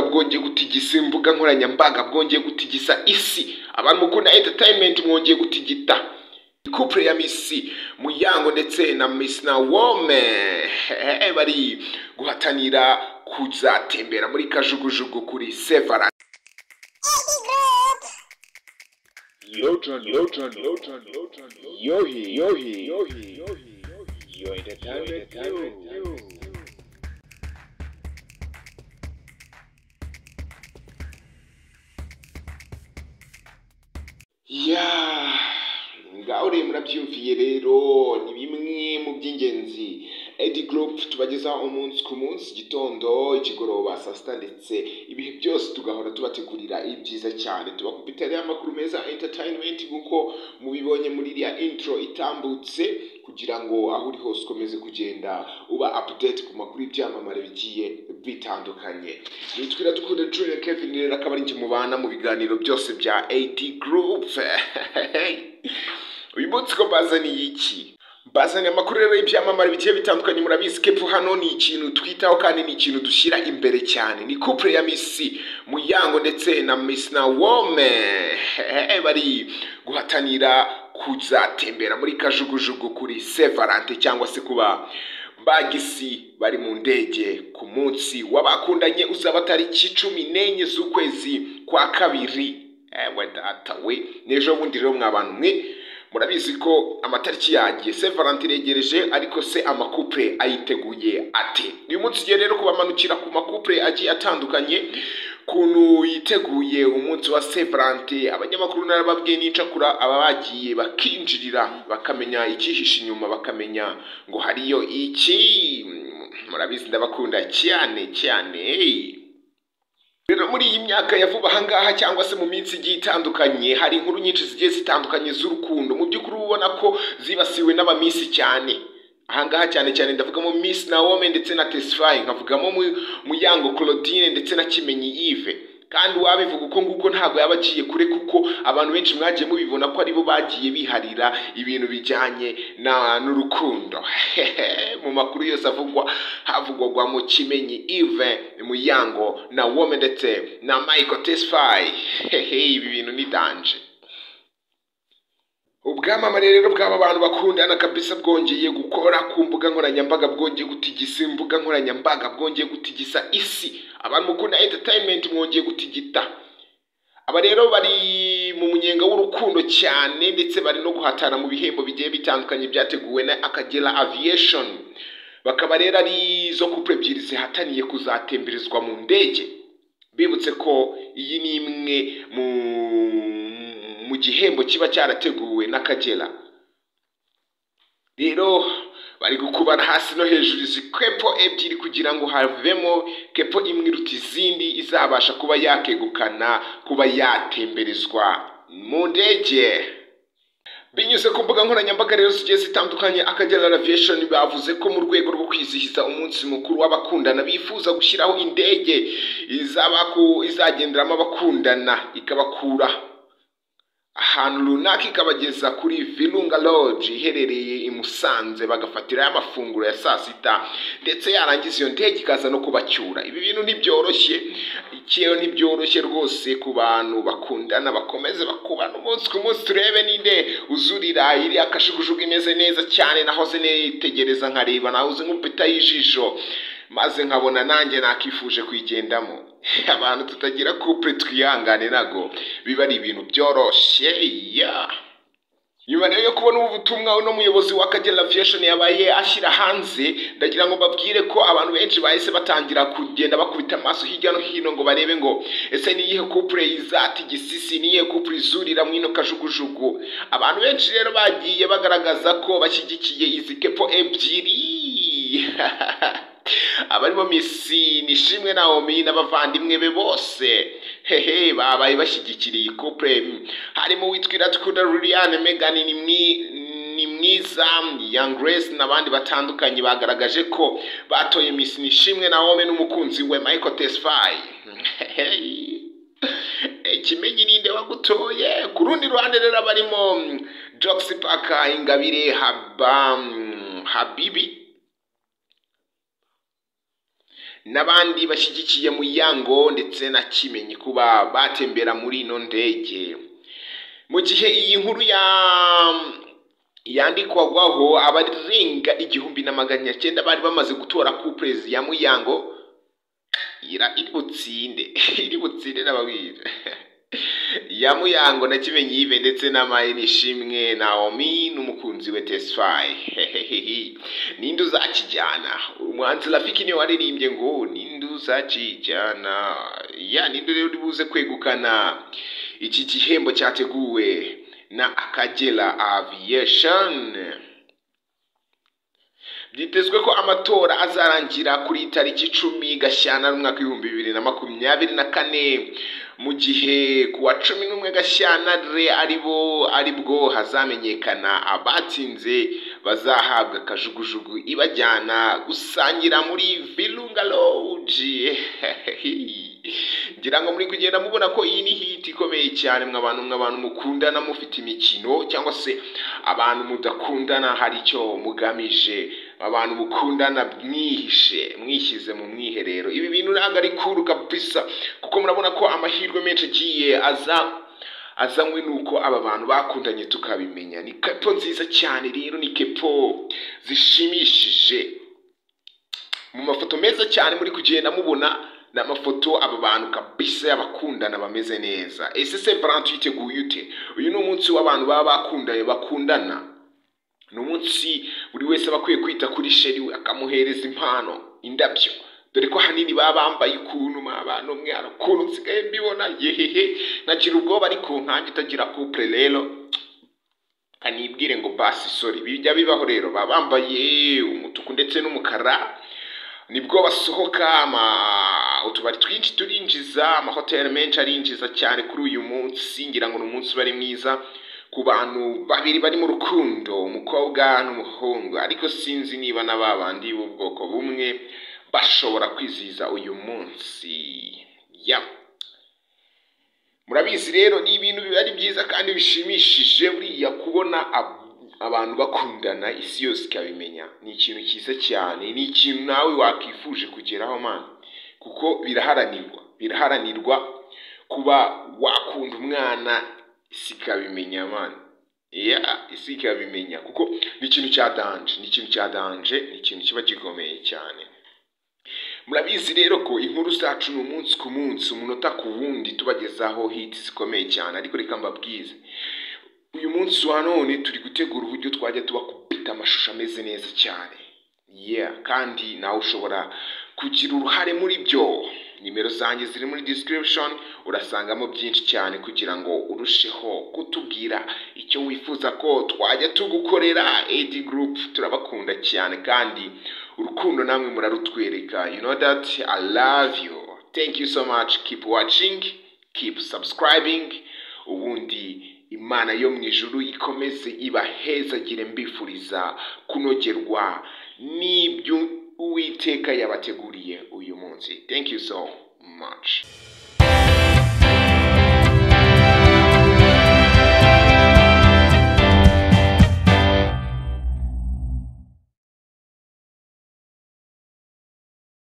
Bwongeye gutigisa imbuga nkoranyambaga, bwongeye gutigisa isi. Abantu mukunda entertainment mwongeye gutigita. Couple ya Miss Muyango ndetse na Miss Naome bari guhatanira kuzatembera muri kajugujugu kuri Sevara. Yohi, yohi, yohi, yo entertainment news. Ya ngaho rero murabyumviye rero, ni bimwe mu by'ingenzi Edi Group tubagezaho umunsi ku munsi, igitondo, ikigoroba, saa sita, ndetse ibihe byose tugahora tubategurira ibyiza cyane. Tubakubita rero amakuru meza entertainment nk'uko mubibonye muri iriya intro itambutse, kugira ngo aho uri hose ukomeze kugenda uba update ku makuru y'ibyamamare bigiye bitandukanye. Nitwa Iradukunda Junior Kevin, rero akaba ari njye mubana mu biganiro byose bya AD Group. Uyu munsi ko mbazaniye iki? Mbazaniye amakuru rero y'ibyamamare bigiye bitandukanye. Murabizi kepo hano ni ikintu twitaho kandi ni ikintu dushyira imbere cyane. Ni couple ya Miss Muyango ndetse na Miss Naome bari guhatanira kuzatembera muri kajugujugu kuri Sevalente, cyangwa se kuba bagisi bari mu ndege ku munsi w'abakundanye uzaba tariki 14 z'ukwezi kwa kabiri. Ewe data we, n'ejo bundi rero mwa bantu mwe murabizi ko amatariki yagiye, Saint Valentin iregereje, ariko se amakouple ayiteguye ate? Uyu munsi ugiye rero kubamanukira ku makouple agiye atandukanye kuntu yiteguye umunsi wa Saint Valentin. Abanyamakuru narababwiye n'incakura aba bagiye bakinjirira bakamenya icyihishe inyuma, bakamenya ngo hariyo iki. Murabizi ndabakunda cyane cyane. Rero muri iyi myaka ya vuba ahangaha cyangwa se mu minsi igiye itandukanye, hari inkuru nyinshi zigiye zitandukanye z'urukundo. Mu by'ukuri ubona ko zibasiwe n'abamisi cyane. Ahangaha cyane cyane ndavugamo Miss Naome ndetse na Tesfaye, nkavugamo Muyango Claudine ndetse na Kimenyi Yves. Kandi wabivuga uko nguko ntabwo yaba agiye kure, kuko abantu benshi mwagiye mubibona ko aribo bagiye biharira ibintu bijyanye n'urukundo. Mu makuru yose avugwa havugwagwa mu Kimenyi Yves, Muyango, Naome ndetse na Michael Tesfaye. Ibi bintu ni danger. Ubwamamare rero bw'aba bantu bakundana kabisa bwongeye gukora ku mbuga nkoranyambaga, bwongeye gutigisa imbuga nkoranyambaga, bwongeye gutigisa isi. Abantu mukunda entertainment mwongeye gutigita. Aba rero bari mu munyenga w'urukundo cyane, ndetse bari no guhatana mu bihembo bigiye bitandukanye byateguwe na Akagera Aviation. Bakaba rero ari zo couple ebyiri zihataniye kuzatemberezwa mu ndege. Bibutse ko iyi ni imwe mu gihembo kiba cyarateguwe n'Akagera. Rero bari gukubana hasi no hejuru izi kepo ebyiri kugira ngo havemo kepo imwe iruta izindi izabasha kuba yakegukana kuba yatemberezwa mu ndege. Binyuze ku mbuga nkoranyambaga rero zigiye zitandukanye, Akagera Aviation bavuze ko mu rwego rwo kwizihiza umunsi mukuru w'abakundana bifuza gushyiraho indege izagenderamo abakundana, ikabakura ahantu runaka ikabageza kuri Virunga Lodge iherereye i Musanze, bagafatirayo amafunguro ya saa sita, ndetse yarangiza iyo ndege ikaza no kubacyura. Ibi bintu ntibyoroshye, ikero ntibyoroshye rwose ku bantu bakundana, bakomeze bakubana umunsi ku munsi. Turebe ninde uzurira iriya kajugujugu imeze neza cyane. Nahoze nitegereza nkareba, nahoze nkupita y'ijisho, maze nkabona nanjye nakifuje kuyigendamo. Abantu tutagira couple twihangane, nago biba ari ibintu byoroshye. Ya nyuma rero yo kubona ubu butumwa uno muyobozi wa Akagera Aviation yabaye ashyira hanze, ndagira ngo mbabwire ko abantu benshi bahise batangira kugenda bakubita amaso hirya no hino ngo barebe ngo ese ni iyihe couple izatigisa isi, ni iyihe couple izurira mwino kajugujugu. Abantu benshi rero bagiye bagaragaza ko bashyigikiye izi kepo ebyiri. Abarimo Miss Nishimwe Naomi n'abavandimwe be bose hehe babaye bashyigikiriye couple. Harimo uwitwa Iradukunda Liliane, Megan ni mwiza, Young Grace n'abandi batandukanye bagaragaje ko batoye Miss Nishimwe Naomi n'umukunzi we Michael Tesfaye. Kimenyi ninde wagutoye? Ku rundi ruhande rero abarimo Jox Parker, Ingabire Habibi n'abandi bashyigikiye Muyango ndetse na Kimenyi kuba batembera muri ino ndege. Mu gihe iyi nkuru yandikwagaho, abarenga 1900 bari bamaze gutora couple ya Muyango iri butsinde, iri butsinde n'ababwira ya Muyango na Kimenyi Yves ndetse na Manishimwe Naomi n'umukunzi we Tesfaye. Hehehe, ninde uzakijyana? Umuhanzi Rafiki niwe waririmbye ngo ninde uzakijyana? Ya ninde rero uri buze kwegukana iki gihembo cyateguwe na Akagera Aviation? Byitezwe ko amatora azarangira kuri tariki 10 Gashyantare umwaka 2024, mu gihe ku wa 11 Gashyantare aribwo hazamenyekana abatsinze bazahabwa kajugujugu ibajyana gusangira muri Virunga Lodge. Ngira ngo muri kugenda mubona ko iyi ni hit ikomeye cyane. Mwabantu mukundana mufite imikino, cyangwa se abantu mudakundana hari icyo mugamije, abantu mukundana mwihishe mwishyize mu mwiherero, ibi bintu ntabwo ari cool kabisa, kuko murabona ko amahirwe menshi agiye aza azanywe nuko aba bantu bakundanye tukabimenya. Ni couple nziza cyane rero, ni couple zishimishije mu mafoto meza cyane muri kugenda mubona. Ni amafoto aba bantu kabisa y'abakundana bameze neza. Ese Saint Valentin uyiteguye ute? Uyu ni umunsi w'abantu baba bakundanye, bakundana. Ni umunsi buri wese aba akwiye kwita kuri chéri we, akamuhereza impano, indabyo, dore ko ahanini baba bambaye ukuntu. Abantu mwe, hari ukuntu nsigaye mbibona, yehehe, nkagira ubwoba. Ariko nkanjye utagira couple rero, kanibwire ngo basi sorry, bijya bibaho. Rero baba bambaye umutuku ndetse n'umukara, nibwo basohoka. Utubari twinshi turinjiza, amahoteli menshi arinjiza cyane kuri uyu munsi. Ngira ngo ni umunsi uba ari mwiza ku bantu babiri bari mu rukundo, umukobwa n'umuhungu, ariko sinzi niba na ba bandi b'ubwoko bumwe bashobora kwizihiza uyu munsi. Ya, murabizi rero, ni ibintu biba ari byiza kandi bishimishije buriya kubona abantu bakundana isi yose ikabimenya. Ni ikintu cyiza cyane, ni ikintu nawe wakifuje kugeraho man, kuko biraharanirwa, biraharanirwa kuba wakunda umwana isi ikabimenya man. Ya, isi ikabimenya, kuko ni ikintu cya danger, ni ikintu cya danger, ni ikintu kiba gikomeye cyane. Murabizi rero ko inkuru zacu ni umunsi ku munsi, umunota ku wundi, tubagezaho hit zikomeye cyane. Ariko reka mbabwize, uyu munsi wa none turi gutegura uburyo twajya tubakubita amashusho ameze neza cyane. Yeah, kandi nawe ushobora kugira uruhare muri byo. Nimero zanjye ziri muri description, urasangamo byinshi cyane kugira ngo urusheho kutubwira icyo wifuza ko twajya tugukorera. AD Group turabakunda cyane kandi urukundo namwe murarutwereka. You know that I love you. Thank you so much. Keep watching, keep subscribing. Ubundi Imana yo mu ijuru ikomeze ibahezagire. Mbifuriza kunogerwa n'ibyo Uwiteka yabateguriye uyu munsi. Thank you so much.